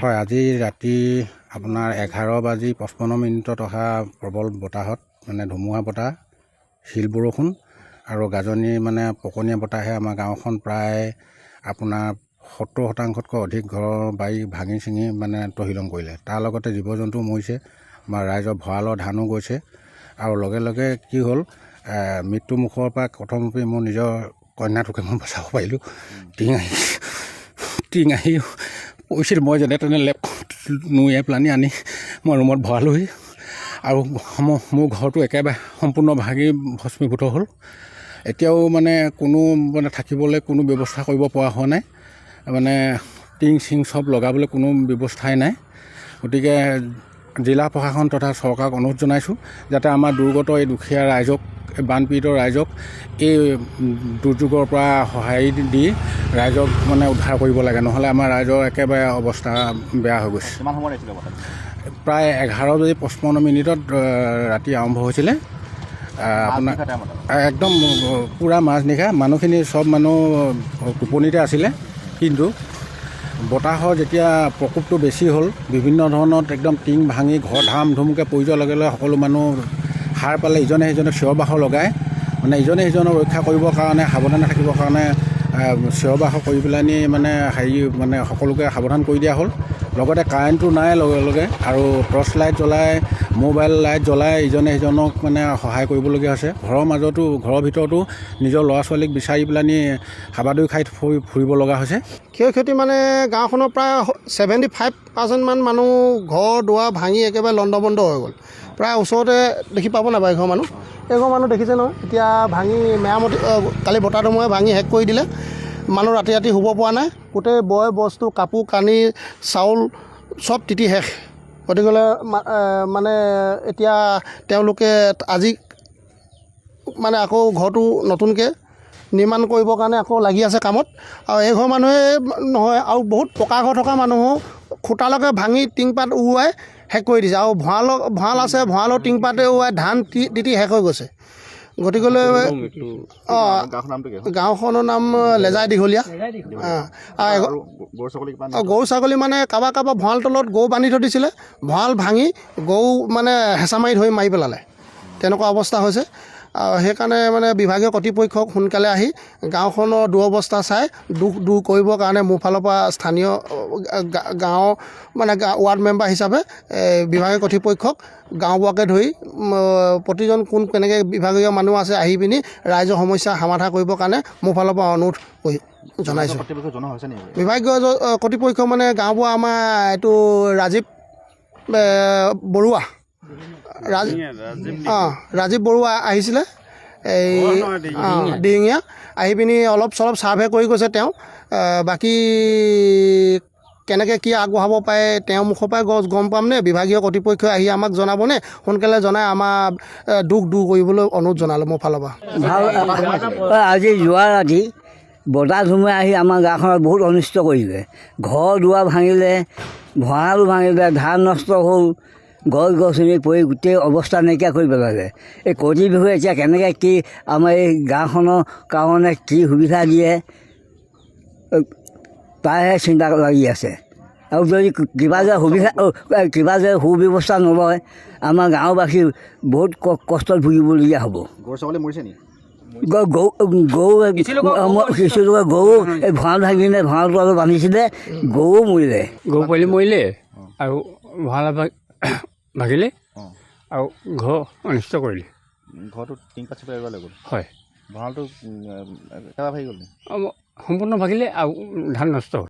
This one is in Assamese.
হয়, আজি ৰাতি আপোনাৰ 11 বাজি 55 মিনিটত অহা প্ৰবল বতাহত, মানে ধুমুহা বতাহ, শিল বৰষুণ আৰু গাজনি, মানে পকনীয়া বতাহে আমাৰ গাঁওখন প্ৰায় আপোনাৰ 70 শতাংশতকৈ অধিক ঘৰৰ বাৰী ভাঙি চিঙি মানে তহিলং কৰিলে। তাৰ লগতে জীৱ জন্তুও মৰিছে, আমাৰ ৰাইজৰ ভঁৰালৰ ধানো গৈছে। আৰু লগে লগে কি হ'ল, মৃত্যু মুখৰ পৰা কথমপি মোৰ নিজৰ কন্যাটোকে মই বচাব পাৰিলোঁ। টিং আহি পৰিছিল, মই যেনে তেনে লেপ নুইয়াই পেলানি আনি মই ৰুমত ভৰালোহি। আৰু মোৰ ঘৰটো একেবাৰে সম্পূৰ্ণ ভাগি ভস্মীভূত হ'ল। এতিয়াও মানে কোনো মানে থাকিবলৈ কোনো ব্যৱস্থা কৰিব পৰা হোৱা নাই, মানে টিং চিং চব লগাবলৈ কোনো ব্যৱস্থাই নাই। গতিকে জিলা প্ৰশাসন তথা চৰকাৰক অনুৰোধ জনাইছোঁ, যাতে আমাৰ দুৰ্গত এই দুখীয়া ৰাইজক, এই বানপীড়িত ৰাইজক এই দুৰ্যোগৰ পৰা সহায় দি ৰাইজক মানে উদ্ধাৰ কৰিব লাগে। নহ'লে আমাৰ ৰাইজৰ একেবাৰে অৱস্থা বেয়া হৈ গৈছে। কিমান সময়ত আহিছিলে বতাহ? প্ৰায় 11 বাজি 55 মিনিটত ৰাতি আৰম্ভ হৈছিলে আপোনাৰ মাজনিশা টাইমত? একদম পূৰা মাজনিশা। মানুহখিনি চব মানুহ টোপনিতে আছিলে, কিন্তু বতাহৰ যেতিয়া প্ৰকোপটো বেছি হ'ল, বিভিন্ন ধৰণত একদম টিং ভাঙি ঘৰ ধাম ধুমকৈ পৰি যোৱাৰ লগে লগে সকলো মানুহ সাৰ পালে। ইজনে সিজনক চিঞৰ বাখৰ লগাই, মানে ইজনে সিজনক ৰক্ষা কৰিবৰ কাৰণে, সাৱধানে থাকিবৰ কাৰণে চিঞৰ বাখৰ কৰি পেলানি মানে হেৰি মানে সকলোকে সাৱধান কৰি দিয়া হ'ল। লগতে কাৰেণ্টটো নাই লগে লগে, আৰু টৰ্চ লাইট জ্বলাই, মোবাইল লাইট জ্বলাই ইজনে সিজনক মানে সহায় কৰিবলগীয়া হৈছে। ঘৰৰ মাজতো, ঘৰৰ ভিতৰতো নিজৰ ল'ৰা ছোৱালীক বিচাৰি পেলানি হাবাথুৰি খাই ফুৰিব লগা হৈছে। ক্ষয় ক্ষতি মানে গাঁওখনৰ প্ৰায় 75%মান মানুহ ঘৰ দুৱাৰ ভাঙি একেবাৰে লণ্ডভণ্ড হৈ গ'ল। প্ৰায় ওচৰতে দেখি পাব নাই বাৰু, এঘৰ মানুহ, এইঘৰ মানুহ দেখিছে নহয়, এতিয়া ভাঙি মেৰামতি কালি বতাহ ধুমুহাই ভাঙি শেষ কৰি দিলে। মানুহ ৰাতি ৰাতি শুব পৰা নাই। গোটেই বয় বস্তু, কাপোৰ কানি, চাউল চব তিতি শেষ। গতিকেলৈ মানে এতিয়া তেওঁলোকে আজি মানে আকৌ ঘৰটো নতুনকৈ নিৰ্মাণ কৰিবৰ কাৰণে আকৌ লাগি আছে কামত। আৰু এই ঘৰ মানুহে নহয়, আৰু বহুত পকা ঘৰ থকা মানুহো খুটালৈকে ভাঙি টিংপাত উৰুৱাই শেষ কৰি দিছে। আৰু ভঁৰালৰ, ভঁৰাল আছে, ভঁৰালৰ টিংপাতে উৰুৱাই ধান তিতি শেষ হৈ গৈছে। গতিকেলৈ অঁ। গাঁওখনৰ নামটো কি? গাঁওখনৰ নাম লেজাই দীঘলীয়া। অঁ, আৰু আৰু গৰু ছাগলী কিমান? অঁ, গৰু ছাগলী মানে কাৰোবাৰ কাৰোবাৰ ভঁৰাল তলত গৰু বান্ধি থৈ দিছিলে, ভঁৰাল ভাঙি গৰু মানে হেঁচা মাৰি ধৰি মাৰি পেলালে। তেনেকুৱা অৱস্থা হৈছে। আৰু সেইকাৰণে মানে বিভাগীয় কৰ্তৃপক্ষক সোনকালে আহি গাঁওখনৰ দুৰৱস্থা চাই দুখ দূৰ কৰিবৰ কাৰণে মোৰ ফালৰ পৰা স্থানীয় গাঁৱৰ মানে ৱাৰ্ড মেম্বাৰ হিচাপে বিভাগীয় কৰ্তৃপক্ষক, গাঁওবুঢ়াকে ধৰি প্ৰতিজন কোন কেনেকৈ বিভাগীয় মানুহ আছে, আহি পিনি ৰাইজৰ সমস্যা সমাধা কৰিবৰ কাৰণে মোৰ ফালৰ পৰা অনুৰোধ কৰি জনাইছোঁ। কৰ্তৃপক্ষ জনোৱা হৈছে নেকি? বিভাগীয় কৰ্তৃপক্ষ মানে গাঁওবুঢ়া আমাৰ এইটো ৰাজীৱ বৰুৱা, অঁ, ৰাজীৱ বৰুৱা আহিছিলে এই, অঁ, দিহিঙীয়া আহি পিনি অলপ চলপ ছাৰ্ভে কৰি গৈছে তেওঁ। বাকী কেনেকৈ কি আগবঢ়াব পাৰে তেওঁৰ মুখৰ পৰাই গম পামনে, বিভাগীয় কৰ্তৃপক্ষই আহি আমাক জনাবনে? সোনকালে জনাই আমাৰ দুখ দূৰ কৰিবলৈ অনুৰোধ জনালোঁ মোৰ ফালৰ পৰা। ভাল, আজি যোৱা ৰাতি বতাহ ধুমুহা আহি আমাৰ গাঁওখনত বহুত অনিষ্ট কৰিলে। ঘৰ দুৱাৰ ভাঙিলে, ভঁৰালো ভাঙিলে, ধান নষ্ট হ'ল, গছ গছনি পৰি গোটেই অৱস্থা নাইকিয়া কৰি পেলালে। এই কৰ্তৃপক্ষই এতিয়া কেনেকৈ কি আমাৰ এই গাঁওখনৰ কাৰণে কি সুবিধা দিয়ে, তাৰহে চিন্তা লাগি আছে। আৰু যদি কিবা যে সুবিধা, কিবা যে সুব্যৱস্থা নলয়, আমাৰ গাঁওবাসী বহুত কষ্টত ভুগিবলগীয়া হ'ব। গৰু ছাগলী মৰিছে নেকি? গৰু গৰু কিছু লোকে গৰু এই ভঁৰাল ভাঙিলে, ভঁৰালটো অলপ বান্ধিছিলে, গৰু মৰিলে। গৰু পোৱালি মৰিলে আৰু ভঁৰাল ভাগিলে আৰু ঘৰ অনিষ্ট কৰিলে। ঘৰটো টিংপাত চিপাত এৰুৱাই লৈ গ'ল? হয়। ভঁৰালটো একেবাৰে ভাগি গ'ল নেকি? সম্পূৰ্ণ ভাগিলে আৰু ধান নষ্ট হ'ল।